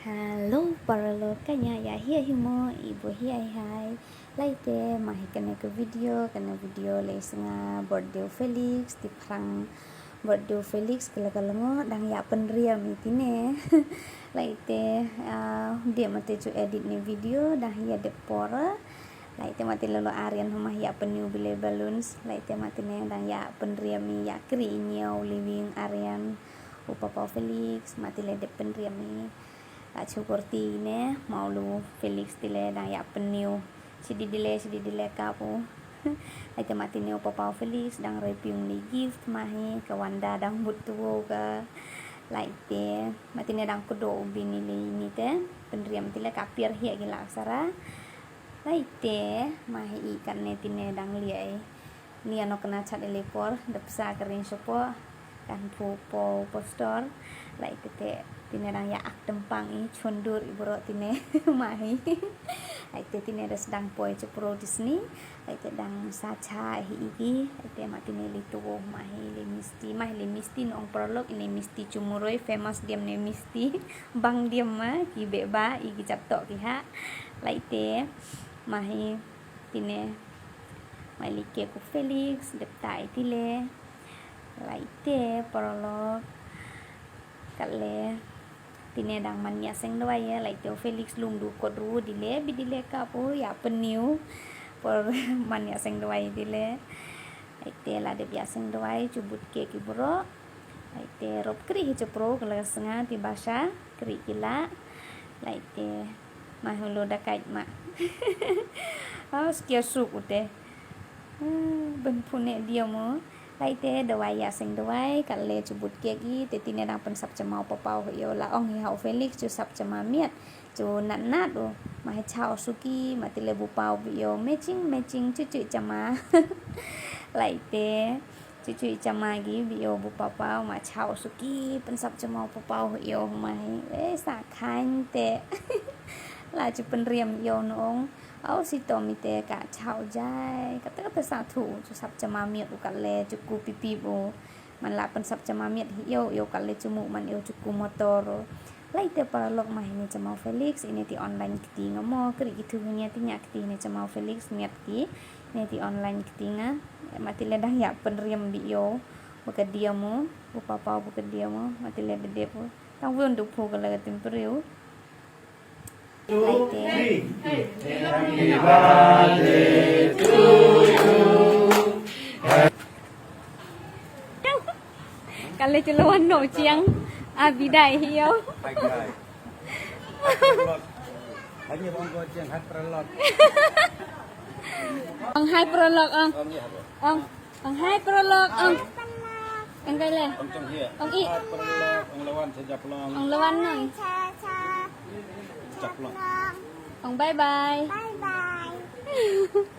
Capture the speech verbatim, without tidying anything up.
Hello paralok, ka nia ïa hi hi mo i bo hi ai hai. Lai te ma hi kane ka video, kane video lei snga birthday u Felix, ti phrang birthday u Felix ka la ka la ngo dang ïa pynriam i tine. Lai te ah, de ma te ju edit ne video dang ïa de por. Lai te ma te lolo Aryan huma ïa pynniu bile balloons. Lai te ma tine dang ïa pynriam i ïa kri i niu living Aryan. U papa u Felix ma te le de pynriam i. La chukur ti ne ma u lu Felix ti le dang ïa pynniu. Sidi dile sidi dile ka pu. Lai te ma tine u papa u Felix dang rei piung li gift ma hi ka Wanda dang but tu ka. Lai te ma tine dang kudo u bini li ni te. Pynriam ti le ka pier hi ki la sara. Lai te ma hi i kan ne tine dang liai. Ni ano kena chat ele por dep sa kering sepo kan pu po postor. Lai te te tine dang ïa ak tempang i chundur i bro tine ma hi. Lai te tine des dang poi chepro Disney. Lai te dang sa cha hi i ki. Lai te ma tine li tu ma hi li misti ma hi li misti nong paralok ine misti chumuroi famous diam ne misti. Bang diam ma ki be ba i ki chap tok ki ha. Lai te ma hi tine. Mai li ke ku Felix dep tai ti le. Lai te paralok. Ka le tine dang man ïa seng dawai ïa lai te u Felix lum du kot ru dile bi dile ka pu ïa pynniu. Por man ïa seng dawai dile. Lai te la dep ïa seng dawai chubut ke ki bro. Lai te rop kri hi chepro ka la snga ti basha kri ki la. Lai te ma hulu da kait ma. Au skia suk u te. Ban phune dia mo. Lai te dawai ïa seng dawai ka le chubut ke ki te tine dang pynsap chama u papa u ïo la ong hi ha u Felix chu sap chama miat. Chu nat nat u ma hi chao suki ma ti le bu pau bi ïo matching matching chu chu chama. Lai te. Chuchu i chama gi bi ïoh bu papau ma chau suki pynsap chama u papau ïoh ma hi. Eh sa khain te. La chu pynriam ïoh nong. Au si tom i te ka chau jai. Kata kata sa thu chu sap chama miat u ka le chu ku pipi bu. Man la pynsap chama miat hi ïoh ïoh ka le chu mu man ïoh chu ku motor. Lai te paralok ma hini chama u Felix ine ti online kti nga mo kri ki thu hini ti nya kti hini chama u Felix miat ki. Ne ti online kti nga. Ma ti le dang ïa pynriam bi ïoh. Ba ka dia mo. Ba papau ba ka dia mo. Ma ti le bede po. Tang won du phu ka la ka tim priu. Lai te. Ka le chu la wan no chiang. A bidai hi ïoh. Ong hai paralok ong. Ong hai paralok ong. Ong hai paralok ong. Ong kai le. Ong i. Ong lawan sa japlong. Ong lawan nong. Japlong. Ong bye bye. Bye bye.